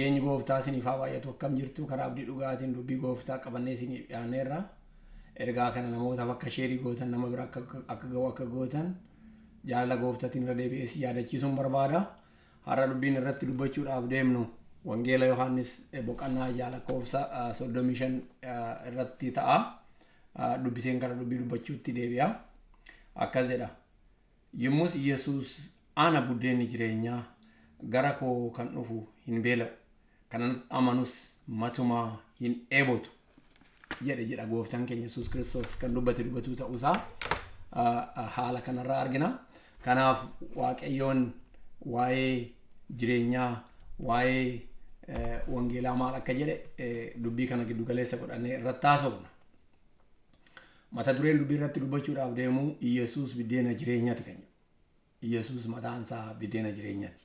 Nageenyi gooftaa isiniif haa baay'atu. Akkam jirtu? Karaa abdii dhugaatiin dubbii gooftaa qabannee isiniif dhiyaanneerra. Ergaa kana namootaaf akka share gootan, nama bira akka ga'u akka gootan jaalala gooftaatiin irra deebi'ee si yaadachiisuun barbaada. Har'a dubbiin irratti dubbachuudhaaf deemnu Wangeela Yohaannis boqonnaa 6 lakkoofsa 35 irratti ta'a. Dubbiseen kana dubbii dubbachuutti deebi'a. Akkas jedha. Yommus Yesuus, "Ana buddeenni jireenyaa, gara koo kan dhufu hin beela'u, kan anatti amanus matumaa hin dheebotu" jedhe jedha. Gooftaan keenya Yesuus Kiristoos kan dubbate dubbatuu ta'uusaa haala kanarraa argina. Kanaaf Waaqayyoon waa'ee jireenyaa, waa'ee wangeelaa maal akka jedhe dubbii kana giddu galeessa godhannee irratti haasofna. Mata dureen dubbii irratti dubbachuudhaaf deemu "Yesuus biddeena jireenyaati" kan jedhu. Yesuus mataan isaa biddeena jireenyaati.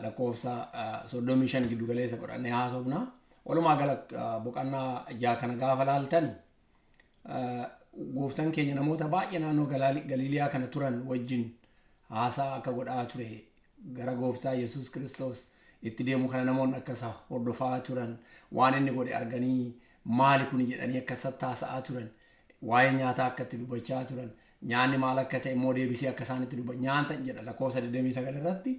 Lakkoofsa 35 giddu galeessa godhannee haasofna. Walumaa gala boqonnaa 6 kana gaafa laaltan, gooftaan keenya namoota baay'ee naannoo Galiiliyaa kana turan wajjin haasaa akka godhaa ture, gara gooftaa Yesuus Kiristoos itti deemu kana namoonni akka isa hordofaa turan, waan inni godhe arganii maali kuni jedhanii akka isatti haasa'aa turan, waa'ee nyaataa akka itti dubbachaa turan, nyaanni maal akka ta'e immoo deebisee akka isaan itti dubbatan, nyaata jedha lakkoofsa 29 irratti.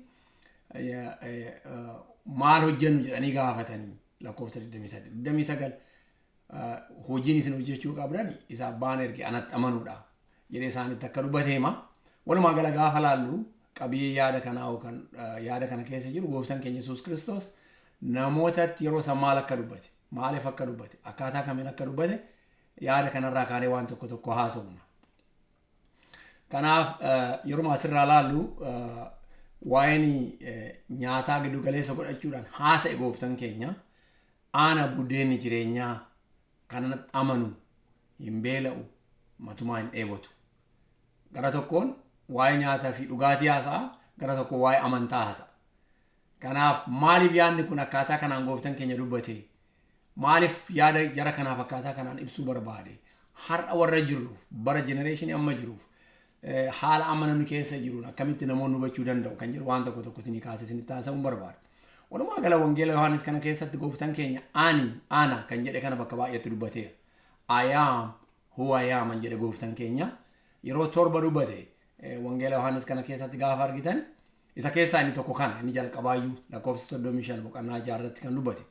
Maal hojjennu jedhanii gaafatanii, lakkoofsa 29. 29 hojiin isin hojjechuu qabdan isa abbaan erge anatti amanuudha jedhee isaanitti akka dubbate hima. Walumaa gala gaafa laallu, qabiyyee yaada kanaa yookaan yaada kana keessa jiru, gooftaan keenya Yesuus Kiristoos namootatti yeroo san maal akka dubbate, maaliif akka dubbate, akkaataa kamiin akka dubbate yaada kanarraa kaanee waan tokko tokko haasofna. Kanaaf yeroo asirraa laallu, waa'een nyaataa giddu galeessa godhachuudhaan haasa'e gooftaan keenya. "Ana buddeenni jireenyaa, kan amanu hin beela'u, matumaa hin dheebotu." Gara tokkoon waa'ee nyaataa fi dhugaatii haasa'a, gara tokkoon waa'ee amantaa haasa'a. Kanaaf maaliif yaadni kun akkaataa kanaan gooftaan keenya dubbate? Maaliif yaada jara kanaaf akkaataa kanaan ibsuu barbaade? Har'a warra jirruuf, bara generation amma jiruuf, haala amma namni keessa jiruun akkamitti namoonni hubachuu danda'u kan jedhu waan tokko tokko isinii kaasee isinitti haasa'uun barbaada. Walumaa gala Wangeela Yohaannis kana keessatti gooftaan keenya "ani", "ana" kan jedhe kana bakka baay'eetti dubbateera. "I am who I am" kan jedhe gooftaan keenya yeroo torba dubbate Wangeela Yohaannis kana keessatti gaafa argitan, isa keessaa inni tokko kana, inni jalqabaayyuu lakkoofsa 35 boqonnaa 6 irratti kan dubbate.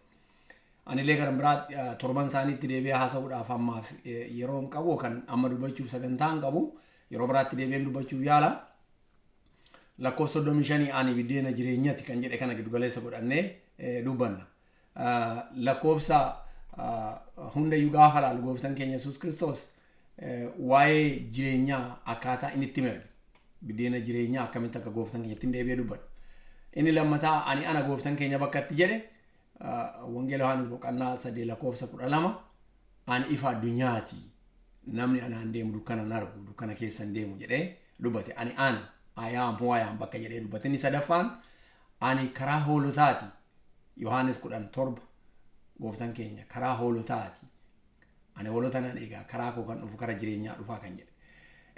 Anillee gara biraa torban isaaniitti deebi'ee haasa'uudhaaf ammaaf yeroo hin qabu, kan amma dubbachuuf sagantaa hin qabu, yeroo biraatti deebi'een dubbachuuf yaala. Lakkoofsa 35 "ani biddeena jireenyati" kan jedhe kana giddugaleessa godhannee dubbanna. Lakkoofsa hundayyuu gaafa laalu, gooftaan keenya Yesuus Kiristoos waa'ee jireenyaa akkaataa inni itti merge, biddeena jireenyaa akkamitti akka gooftaan keenya ittiin deebi'ee dubbadha. Inni lammataa "ani ana" gooftaan keenya bakka itti jedhe Wangeela Yohaannis boqonnaa 3 lakkoofsa 12, "Ani ifa addunyaati, namni anaan deemu dukkana hin argu, dukkana keessa hin deemu" jedhee dubbate. "Ani ana", "I am who I am" bakka jedhee dubbate. Inni sadaffaan "ani karaa hoolotaati", Yohaannis 10:7, gooftaan keenya karaa hoolotaati. "Ani hoolota nan eegaa, karaa koo kan dhufu kara jireenyaa dhufaa" kan jedhe.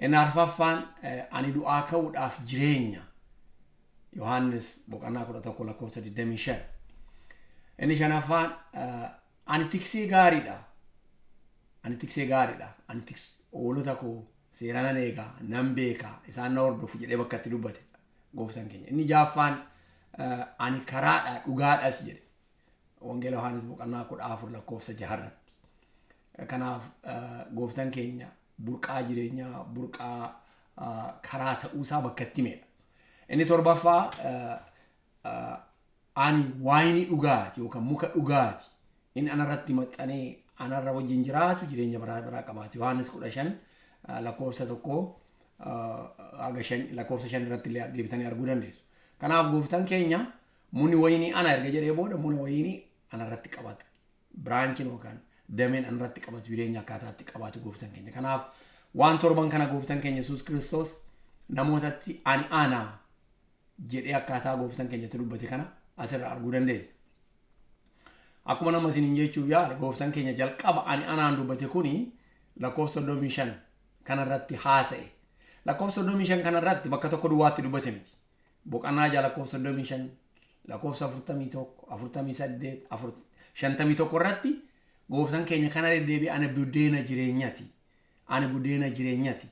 Inni arfaffaan "ani du'aa ka'uudhaaf jireenya", Yohaannis boqonnaa 11 lakkoofsa 25. Inni shanaffaan "ani tiksee gaariidha. Ani tiksee gaariidha. Ani hoolota koo seera nan eegaa, nan beekaa, isaan na hordofu" jedhee bakka itti dubbate gooftaan keenya. Inni jaaffaan "ani karaadha, dhugaadhas" jedhe. Wangeela Yohaannis boqonnaa 14 lakkoofsa 6rratti. Kanaaf gooftaan keenya burqaa jireenyaa, burqaa karaa ta'uusaa bakka itti himedha. Inni torbaffaa "ani waayinii dhugaati yookaan muka dhugaati. Inni anarratti maxxanee anarra wajjin jiraatu jireenya baraa baraa qabaati." Yohaannis 15 lakkoofsa 1 haga 5, lakkoofsa 5 irratti illee deebitanii arguu dandeessu. Kanaaf gooftaan keenya "mukni wayinii ana" erga jedhee booda, muna wayinii anarratti qabata. Branchiin yookaan dameen anarratti qabatu jireenya akkaataatti qabaatu gooftaan keenya. Kanaaf waan torban kana gooftaan keenya Yesuus Kiristoos namootatti "ani ana" jedhee akkaataa gooftaan keenyatti dubbate kana asirraa arguu dandeenya. Akkuma nama isiniin jechuuf yaale, gooftaan keenya jalqaba "ani anaan" dubbate kuni lakkoofsa 35 kanarratti haasa'e. Lakkoofsa 35 kanarratti bakka tokko duwwaatti dubbate miti. Boqonnaa 6 lakkoofsa 35, Lakkoofsa 41, 48, 51 irratti gooftaan keenya kana deddeebi'ee ana buddeena jireenyaati. Ani buddeena jireenyaati.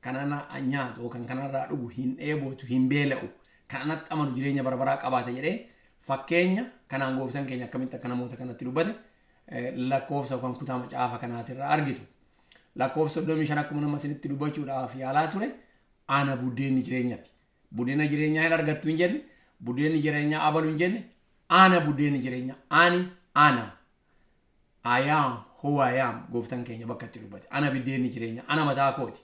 Kan ana nyaatu yookaan kanarraa dhugu hin dheebotu, hin beela'u. Kan anatti amanu jireenya bara baraa qabaata jedhee fakkeenya kanaan gooftaan keenya akkamitti akka namoota kanatti dubbate lakkoofsa yookaan kutaa macaafa kanaatirraa argitu. Lakkoofsa 35 akkuma nama isinitti dubbachuudhaaf yaalaa ture, ana buddeenni jireenyaati. Buddeena jireenyaa hin argattu hin jenne, buddeenni jireenyaa abalu hin jenne, ana buddeenni jireenyaa, ani ana. I am who I am gooftaan keenya bakka itti dubbate. Ana buddeenni jireenyaa, ana mataa kooti.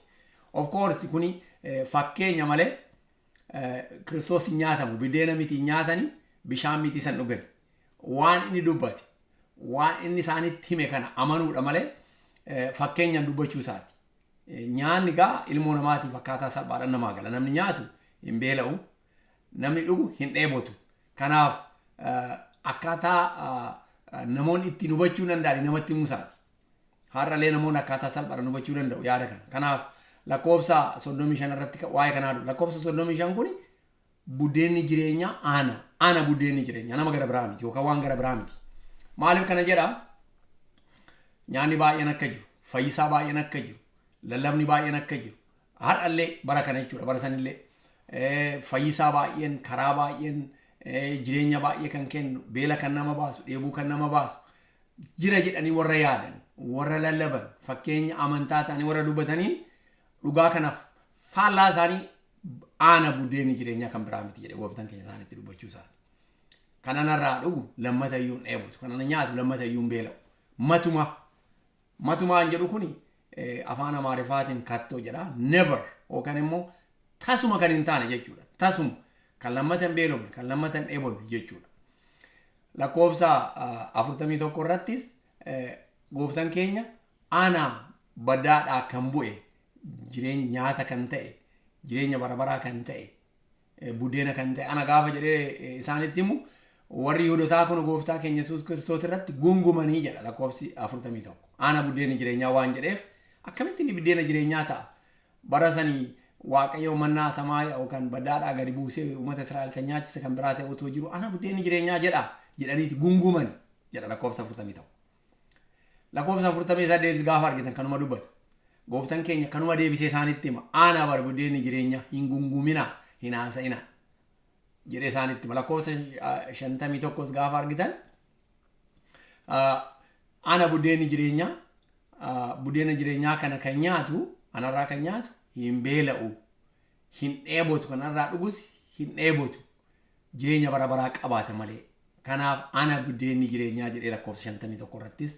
Of course, kuni fakkeenya malee Kiristoos hin nyaatamu, buddeena miti hin nyaatani, bishaan miti san dhugan. Waan inni dubbate, waan inni isaanitti hime kana amanuudha malee fakkeenyaan dubbachuu isaati. Nyaanni gaa ilmoo namaatiif akkaataa salphaadhaan namaa gala. Namni nyaatu hin beela'u, namni dhugu hin dheebotu. Kanaaf akkaataa namoonni ittiin hubachuu danda'an namatti himuu isaati. Har'allee namoonni akkaataa salphaadhaan hubachuu danda'u yaada kana. Kanaaf lakkoofsa 35 irratti waa'ee kanaa dhufu. Lakkoofsa 35 kuni buddeenni jireenyaa ana. Ana buddeenni jireenyaa, nama gara biraa miti yookaan waan gara biraa miti. Maaliif kana jedhaa? Nyaanni baay'een akka jiru, fayyisaa baay'een akka jiru, lallabni baay'een akka jiru. Har'allee bara kana jechuudha, bara sanillee fayyisaa baay'een, karaa baay'een, jireenya baay'ee kan kennu, beela kan nama baasu, dheebuu kan nama baasu jira jedhanii warra yaadan, warra lallaban, fakkeenya amantaa ta'anii warra dubbataniin dhugaa kanaaf faallaa isaanii ana buddeenni jireenyaa kan biraa miti jedhee gooftaan keenya isaanitti dubbachuu isaati. Kan anarraa dhugu lammata iyyuu hin dheebotu. Kan ana nyaatu lammata iyyuu hin beela'u. Matuma. Matumaan jedhu kuni afaan Amaariffaatiin ከቶ jedha. Never yookaan immoo tasuma kan hin taane jechuudha. Tasuma kan lammata hin beelofne, kan lammata hin dheebonne jechuudha. Lakkoofsa 41 irrattis gooftaan keenya ana baddaadhaa kan bu'e, jireenya nyaata kan ta'e, jireenya bara baraa kan ta'e, buddeena kan ta'e ana gaafa jedhee isaanitti himu, warri Yihudotaa kun gooftaa keenya Yesuus Kiristoos irratti gungumanii jedha lakkoofsi 41. Ana buddeena jireenyaa waan jedheef akkamitti inni buddeena jireenyaa ta'a? Bara sanii Waaqayyo mannaa samaa yookaan baddaadhaa gadi buusee uummata Israa'el kan nyaachise kan biraa ta'e otoo jiru, ana buddeenni jireenyaa jedha jedhaniiti gungumani jedha lakkoofsa 41. Lakkoofsa 48 gaafa argitan kanuma dubbata. Gooftaan keenya kanuma deebisee isaanitti hima. Ana bar buddeenni jireenyaa, hin gungumina, hin haasa'ina jedhee isaanitti hima. Lakkoofsa 51 gaafa argitan, ana buddeenni jireenyaa, buddeena jireenyaa kana kan nyaatu, anarraa kan nyaatu hin beela'u, hin dheebotu, kanarraa dhugus hin dheebotu, jireenya bara baraa qabaata malee. Kanaaf ana buddeenni jireenyaa jedhee lakkoofsa 51 irrattis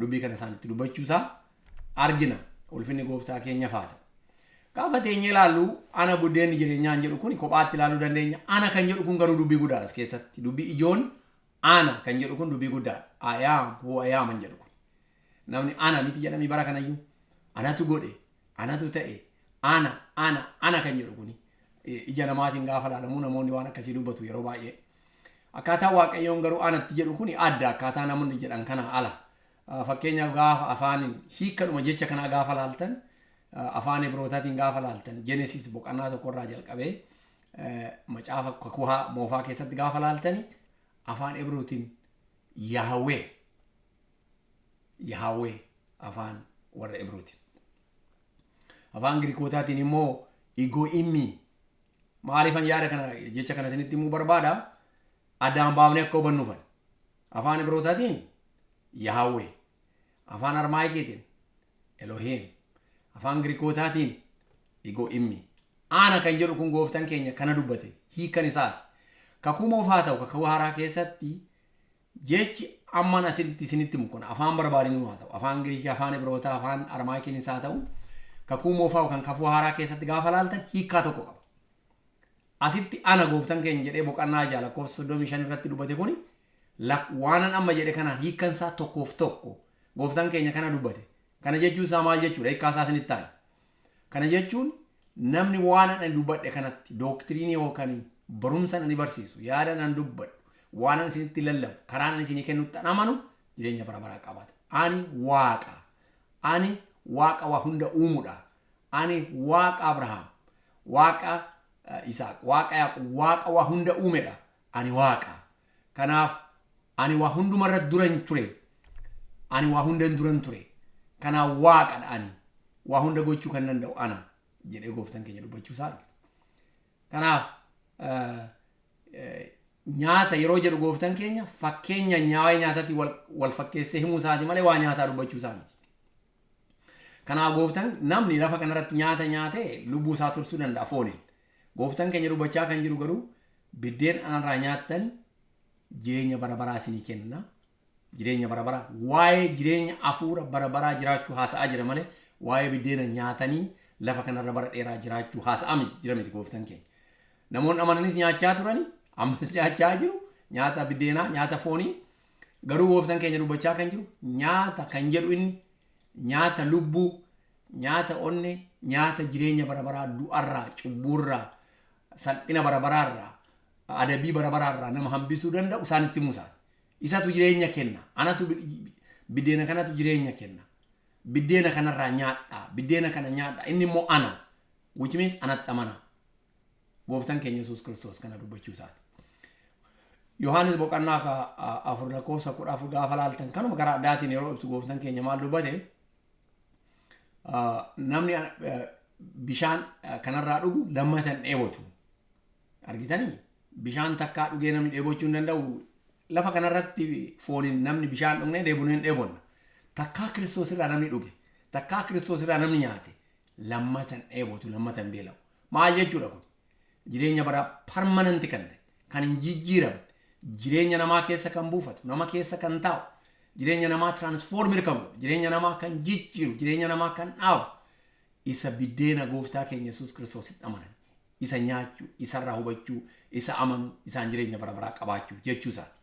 dubbii kana isaanitti dubbachuusaa argina. Ulfinni gooftaa keenyaaf haa ta'u. Gaafa teenyee ilaallu, ana buddeenni jireenyaa jedhu kun kophaatti ilaaluu dandeenya. Ana kan jedhu kun garuu dubbii guddaadha as keessatti. Dubbii ijoon ana kan jedhu kun dubbii guddaadha. I am who I am jedhu kun. Namni ana miti jedhamii bara kanayyuu. Anatu godhe, anatu ta'e, ana, ana, ana kan jedhu kuni ija namaatiin gaafa ilaalamu namoonni waan akkasii dubbatu yeroo baay'ee. Akkaataa Waaqayyoon garuu anatti jedhu kuni adda, akkaataa namoonni jedhan kana ala. Fakkeenyaaf gaafa afaaniin hiikadhuma jecha kanaa gaafa laaltan, afaan Ibrootaatiin gaafa laaltan, Genesis boqonnaa tokkorraa jalqabee macaafa Kakuu Moofaa keessatti gaafa laaltani, afaan Ibrootiin Yaahwee, Yaahwee afaan warra Ibrootiin. Afaan Giriikootaatiin immoo ego eimi. Maaliifan yaada kana, jecha kana isinitti himuu barbaada? Addaan baafnee akka hubannuufan. Afaan Ibrootaatiin Yaahwee. Afaan Armaayikiitiin Elohim. Afaan Giriikootaatiin ego eimi. Ana kan jedhu kun gooftaan keenya kana dubbate, hiikan isaas. Kakuu Moofaa ta'u Kakuu Haaraa keessatti jechi amman asitti isinitti himu kun afaan barbaadinu haa ta'u, afaan Giriikii, afaan Ibrootaa, afaan Armaayikiinis haa ta'u, Kakuu Moofaa yookaan Kakuu Haaraa keessatti gaafa laaltan hiikkaa tokko qaba. Asitti ana gooftaan keenya jedhee boqonnaa 6 lakkoofsa 35 irratti dubbate kuni waanan amma jedhe kanaan hiikkan isaa tokkoof tokko. Gooftaan keenya kana dubbate. Kana jechuun isaa maal jechuudha? Hiikkaa isaa isinitti ta'a. Kana jechuun namni waan ani dubbadhe kanatti, doctrine yookaan barumsa ani barsiisu, yaada nan dubbadhu, waan ani isinitti lallabu, karaan ani isinii kennutti an amanu jireenya bara baraa qabaata. Ani Waaqa. Ani Waaqa waa hunda uumudha. Ani Waaqa Abrahaam, Waaqa Isaaq, Waaqa Yaaqoob, Waaqa waa hunda uumedha. Ani Waaqa. Kanaaf ani waa hundumarra duran ture. Ani waa hundan duran ture. Kanaaf Waaqadha ani. Waa hunda gochuu kan danda'u ana jedhee gooftaan keenya dubbachuu isaa argina. Kanaaf nyaata yeroo jedhu gooftaan keenya fakkeenya waa'ee nyaatatti wal fakkeessee himuu isaati malee waa nyaataa dubbachuu isaa miti. Kanaaf gooftaan namni lafa kanarratti nyaata nyaatee lubbuu isaa tursuu danda'a fooniin. Gooftaan keenya dubbachaa kan jiru garuu biddeen anarraa nyaattan jireenya bara baraa isinii kenna. Jireenya bara baraa, waa'ee jireenya hafuura bara baraa jiraachuu haasa'aa jira malee waa'ee biddeena nyaatanii lafa kanarra bara dheeraa jiraachuu haasa'aa jira miti gooftaan keenya. Namoonni amananis nyaachaa turani, ammas nyaachaa jiru, nyaata biddeenaa, nyaata foonii. Garuu gooftaan keenya dubbachaa kan jiru nyaata kan jedhu inni nyaata lubbuu, nyaata onne, nyaata jireenya bara baraa du'arraa, cubbuurraa, salphina bara baraarraa, adabii bara baraarraa nama hambisuu danda'u isaanitti himuusaati. Isatu jireenya kenna. Anatu biddeena kanatu jireenya kenna. Biddeena kanarraa nyaadhaa. Biddeena kana nyaadhaa. Inni immoo ana. Which means anatti amana. Gooftaan keenya Yesuus Kiristoos kana dubbachuu isaati. Yohaannis boqonnaa 4 lakkoofsa 14 gaafa laaltan kanuma karaa addaatiin yeroo ibsu gooftaan keenya maal dubbate? Namni bishaan kanarraa dhugu lammata hin dheebotu. Argitanii? Bishaan takkaa dhugee namni dheebochuu hin danda'u. Lafa kanarratti fooniin namni bishaan dhugnee dheebonee hin dheebonna. Takkaa Kiristoos irraa namni dhuge, takkaa Kiristoos irraa namni nyaate lammata hin dheebotu, lammata hin beela'u. Maal jechuudha kun? Jireenya bara permanent kan ta'e, kan hin jijjiiramne, jireenya namaa keessa kan buufatu, nama keessa kan taa'u, jireenya namaa transform kan godhu, jireenya namaa kan jijjiiru, jireenya namaa kan dhaabu, isa biddeena gooftaa keenya Yesuus Kiristoositti amanan. Isa nyaachuu, isarraa hubachuu, isa amanuu, isaan jireenya bara baraa qabaachuu jechuu isaati.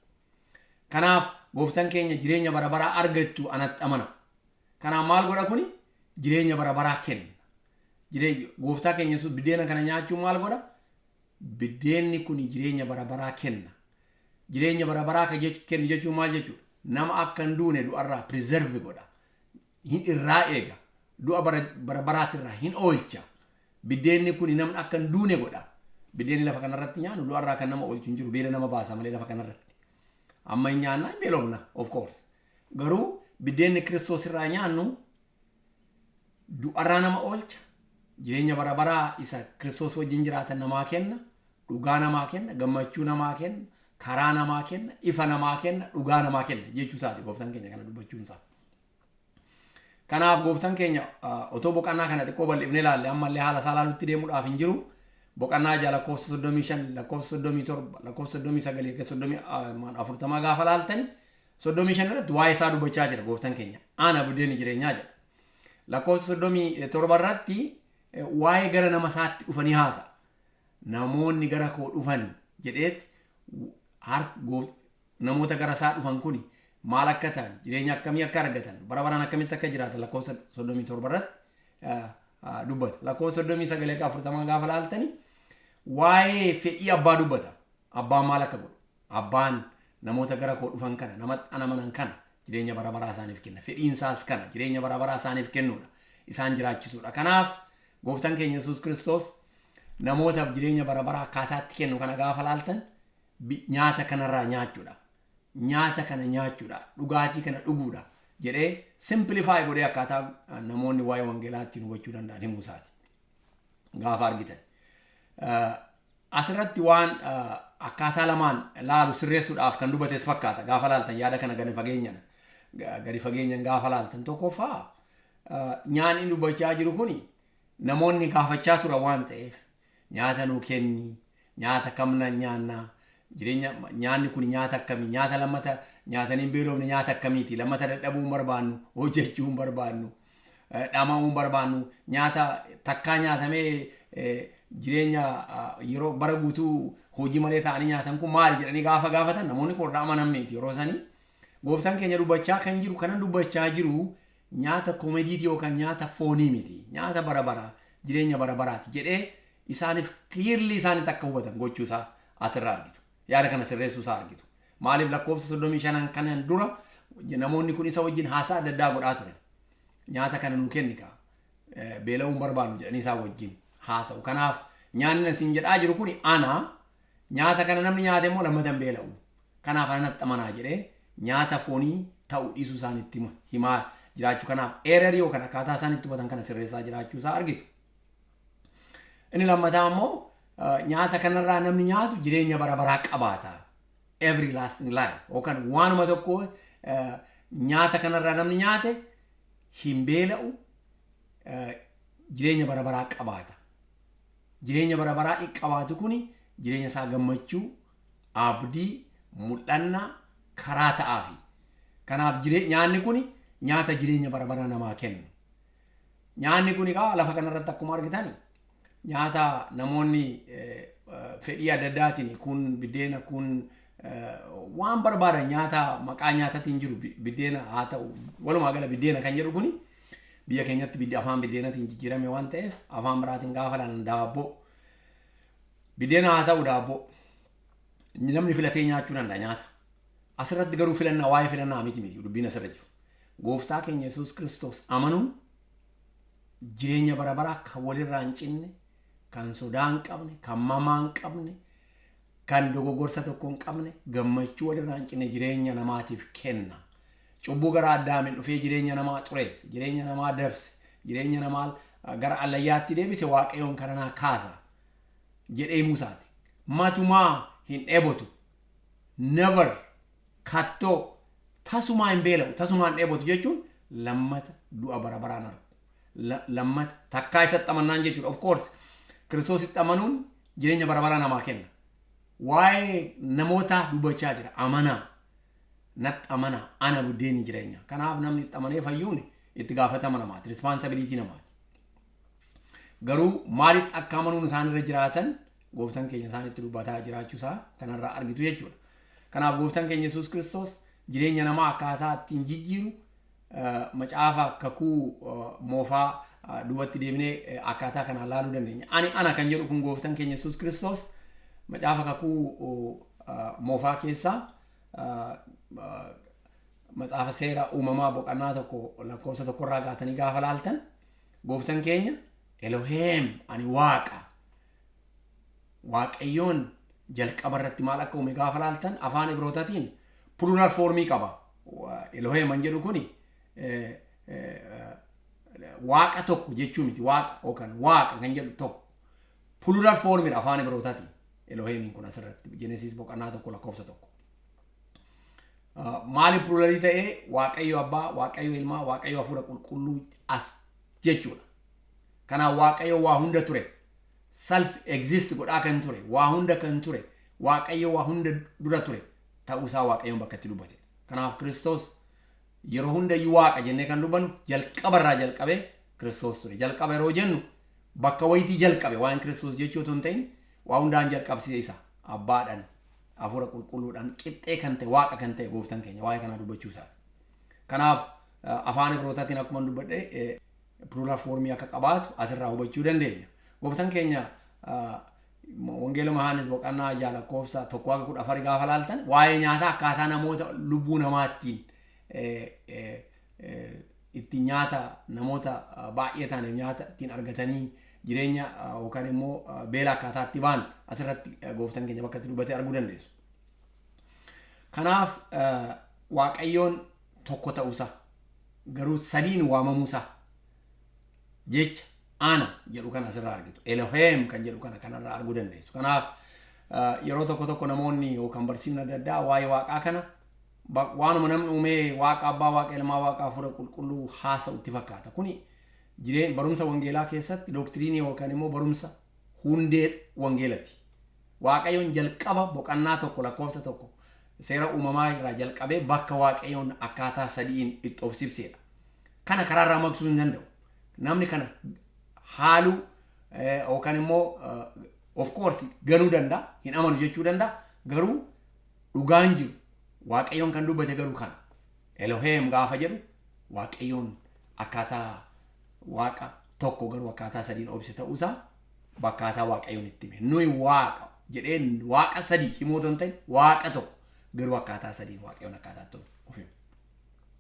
Kanaaf gooftaan keenya jireenya bara baraa argattu anatti amana. Kanaaf maal godha kuni? Jireenya bara baraa kenna. Gooftaa keenya Yesuus biddeena kana nyaachuu maal godha? Biddeenni kun jireenya bara baraa kenna. Jireenya bara baraa kan kennu jechuun maal jechuudha? Nama akka hin duune du'arraa preserve godha. Hin irraa eega. Du'a bara baraatirraa hin oolcha. Biddeenni kun namni akka hin duune godha. Biddeenni lafa kanarratti nyaannu du'arraa kan nama oolchu hin jiru. Beela nama baasa malee lafa kanarratti. Amma hin nyaannaa, hin beelofna, of course. Garuu biddeenni Kiristoos irraa nyaannu du'arraa nama oolcha. Jireenya bara baraa isa Kiristoos wajjin jiraatan namaa kenna. Dhugaa namaa kenna, gammachuu namaa kenna, karaa namaa kenna, ifa namaa kenna, dhugaa namaa kenna jechuu isaati gooftaan keenya kana dubbachuun isaa. Kanaaf gooftaan keenya otoo boqonnaa kana xiqqoo bal'ifnee ilaalle ammallee haala isaa ilaalutti deemuudhaaf hin jiru. Boqonnaa 6 lakkoofsa 35, lakkoofsa 37, lakkoofsa 39 erga 40 gaafa laaltani 35 irratti waa'ee isaa dubbachaa jira gooftaan keenya. Ana buddeenni jireenyaa jedha. Lakkoofsa 37 irratti waa'ee gara nama isaatti dhufanii haasa. Namoonni gara koo dhufani jedheet namoota gara isaa dhufan kuni maal akka ta'an, jireenya akkamii akka argatan, bara baraan akkamitti akka jiraatan lakkoofsa 37 irratti dubbata. Lakkoofsa 39 akka 40 gaafa laaltani waa'ee fedhii abbaa dubbata. Abbaan maal akka godhu? Abbaan namoota gara koo dhufan kana, nama amanan kana jireenya bara baraa isaaniif kenna. Fedhiin isaas kana, jireenya bara baraa isaaniif kennuudha. Isaan jiraachisuudha. Kanaaf gooftaan keenya Yesuus Kiristoos namootaaf jireenya bara baraa akkaataatti kennu kana gaafa laaltan nyaata kanarraa nyaachuudha. Nyaata kana nyaachuudha. Dhugaatii kana dhuguudha jedhee simplify godhee akkaataa namoonni waa'ee wangeelaa ittiin hubachuu danda'an himuu isaati. Gaafa argitan. Asirratti waan akkaataa lamaan laalu sirreessuudhaaf kan dubbates fakkaata gaafa laaltan, yaada kana gadi fageenyan gaafa laaltan. Tokkoffaa, nyaanni dubbachaa jiru kuni namoonni gaafachaa turan waan ta'eef, nyaata nuu kenni, nyaata kamna nyaannaa, jireenya nyaanni kun nyaata akkamii, nyaata lammata nyaatanii hin beelofne, nyaata akkamiiti, lammata dadhabuu hin barbaannu, hojjechuu hin barbaannu, dhama'uu hin barbaannu, nyaata takkaa nyaatamee jireenya yeroo bara guutuu hojii malee ta'anii nyaatan kun maali jedhanii gaafa gaafatan namoonni kun warra amanan miti yeroo sanii. Gooftaan keenya dubbachaa kan jiru kanan dubbachaa jiru nyaata commodity yookaan nyaata foonii miti, nyaata bara baraa, jireenya bara baraati jedhee isaaniif clearly isaanitti akka hubatan gochuu isaa asirraa argitu. Yaada kana sirreessuu isaa argitu. Maaliif? Lakkoofsa 35 kanan dura namoonni kun isa wajjin haasaa adda addaa godhaa turan. Nyaata kana nuu kenni kaa, beela'uu hin barbaannu jedhanii isaa wajjin haasa'u. Kanaaf nyaanni isin jedhaa jiru kuni ana. Nyaata kana namni nyaate immoo lammata hin beela'u. Kanaaf anatti amanaa jedhee nyaata foonii ta'uu dhiisuu isaanitti himaa jiraachuu, kanaaf errorii yookaan akkaataa isaan itti hubatan kana sirreessaa jiraachuu isaa argitu. Inni lammataa immoo nyaata kanarraa namni nyaatu jireenya bara baraa qabaata. Every lasting life yookaan waanuma tokko nyaata kanarraa namni nyaate hin beela'u, jireenya bara baraa qabaata. Jireenya bara baraa qabaatu kuni jireenya isaa gammachuu, abdii, mul'annaa karaa ta'aafi. Kanaaf nyaanni kuni nyaata jireenya bara baraa namaa kennu. Nyaanni kun egaa lafa kanarratti akkuma argitan nyaata namoonni fedhii adda addaatiin, kun biddeena, kun waan barbaadan nyaata maqaa nyaatatiin jiru, biddeena haa ta'u, walumaa gala biddeena kan jedhu kuni biyya keenyatti afaan biddeenatiin jijjiirame waan ta'eef, afaan biraatiin gaafa ilaalan daabboo, biddeena haa ta'u, daabboo, namni filatee nyaachuu danda'a nyaata. Asirratti garuu filannaa, waa'ee filannaa miti dubbiin asirra jiru. Gooftaa keenya Yesuus Kiristoos amanuun jireenya bara baraa kan walirraa hin cinne, kan sodaa hin qabne, kan mamaa hin qabne, kan dogoggorsa tokko hin qabne, gammachuu walirraa hin cinne jireenya namaatiif kenna. Cubbuu gara Addaamiin dhufee jireenya namaa xureesse, jireenya namaa dabse, jireenya namaa gara allayyaatti deebise, Waaqayyoon kananaa kaasa jedhee Musaati. Matumaa hin dheebotu. Never, kattoo tasumaa hin beela'u, tasumaa hin dheebotu jechuun lammata du'a bara baraan argu. Lammata takkaa isatti amannaan jechuudha. Of course, Kiristoositti amanuun jireenya bara baraa namaa kenna. Waa'ee namoota dubbachaa jira. Amanaa. Natti amanaa. Ana buddeenni jireenya. Kanaaf namni itti amanee fayyuun itti gaafatama namaati. Responsibility namaati. Garuu maalitti akka amanuun isaan irra jiraatan gooftaan keenya isaanitti dubbataa jiraachuusaa kanarraa argitu jechuudha. Kanaaf gooftaan keenya Yesuus Kiristoos jireenya namaa akkaataa ittiin jijjiiru macaafa Kakuu Moofaa duubatti deebinee akkaataa kanaan laaluu dandeenya. Ani ana kan jedhu kun gooftaan keenya Yesuus Kiristoos macaafa Kakuu Moofaa keessaa macaafa Seera Uumamaa boqonnaa 1 lakkoofsa 1rraa gaatanii gaafa laaltan, gooftaan keenya Eloheem, ani Waaqa. Waaqayyoon jalqaba irratti maal akka uume gaafa laaltan, afaan Ibrootaatiin plural formii qaba. Eloheem an jedhu kuni Waaqa tokko jechuu miti, Waaqa yookaan Waaqa kan jedhu tokko. Plural formidha afaan Ibrootaatiin. Eloheemiin kun asirratti Genesis boqonnaa 1 lakkoofsa 1. Maali pluralii ta'ee? Waaqayyo Abbaa, Waaqayyo Ilmaa, Waaqayyo Hafuura Qulqulluu as jechuudha. Kanaaf Waaqayyo waa hunda ture. Self exist godhaa kan ture, waa hunda kan ture, Waaqayyo waa hunda dura ture ta'uusaa Waaqayyoon bakka itti dubbate. Kanaaf Kiristoos yeroo hundayyuu Waaqa jennee kan dubbannu jalqabarraa jalqabee Kiristoos ture. Jalqaba yeroo jennu bakka wayitii jalqabe waan Kiristoos jechuu otoo hin ta'in, waa hundaan jalqabsiise isa Abbaadhaan, Hafuura Qulqulluudhaan qixxee kan ta'e, Waaqa kan ta'e gooftaan keenya waa'ee kanaa dubbachuu isaati. Kanaaf afaan Ibrootaatiin akkuma dubbadhe plural formii akka qabaatu asirraa hubachuu dandeenya. Gooftaan keenya Wangeela Yohaannis boqonnaa 6 lakkoofsa 1 haga 14 gaafa laaltan, waa'ee nyaataa akkaataa namoota lubbuu namaattiin ittiin nyaata namoota baay'ee ta'aniif nyaata ittiin argatanii jireenya yookaan immoo beela akkaataa itti ba'an asirratti gooftaan keenya bakka itti dubbatee arguu dandeessu. Kanaaf Waaqayyoon tokko ta'uusaa garuu sadiin waamamuusaa jecha ana jedhu kana asirraa argitu. Eloheem kan jedhu kana kanarraa arguu dandeessu. Kanaaf yeroo tokko tokko namoonni yookaan barsiifni adda addaa waa'ee Waaqaa kana waanuma namni uumee Waaqa Abbaa, Waaqa Ilmaa, Waaqa Hafuura Qulqulluu haasa'utti fakkaata. Kuni barumsa wangeelaa keessatti doctrineii yookaan immoo barumsa hundee wangeelati. Waaqayyoon jalqaba boqonnaa 1 lakkoofsa 1 Seera Uumamaa irraa jalqabee bakka Waaqayyoon akkaataa sadiin itti of ibsedha. Kana karaarraa maqsuu hin danda'u. Namni kana haaluu yookaan immoo of course ganuu danda'a, hin amanu jechuu danda'a. Garuu dhugaan jiru Waaqayyoon kan dubbate garuu kana. Eloheem gaafa jedhu Waaqayyoon akkaataa Waaqa tokko garuu akkaataa sadiin obse ta'uusaa bakkaataa Waaqayyoon itti hime. Nuyi Waaqa jedheen Waaqa sadii himuu otoo hin ta'in, Waaqa tokko garuu akkaataa sadiin Waaqayyoon akkaataa itti of hime.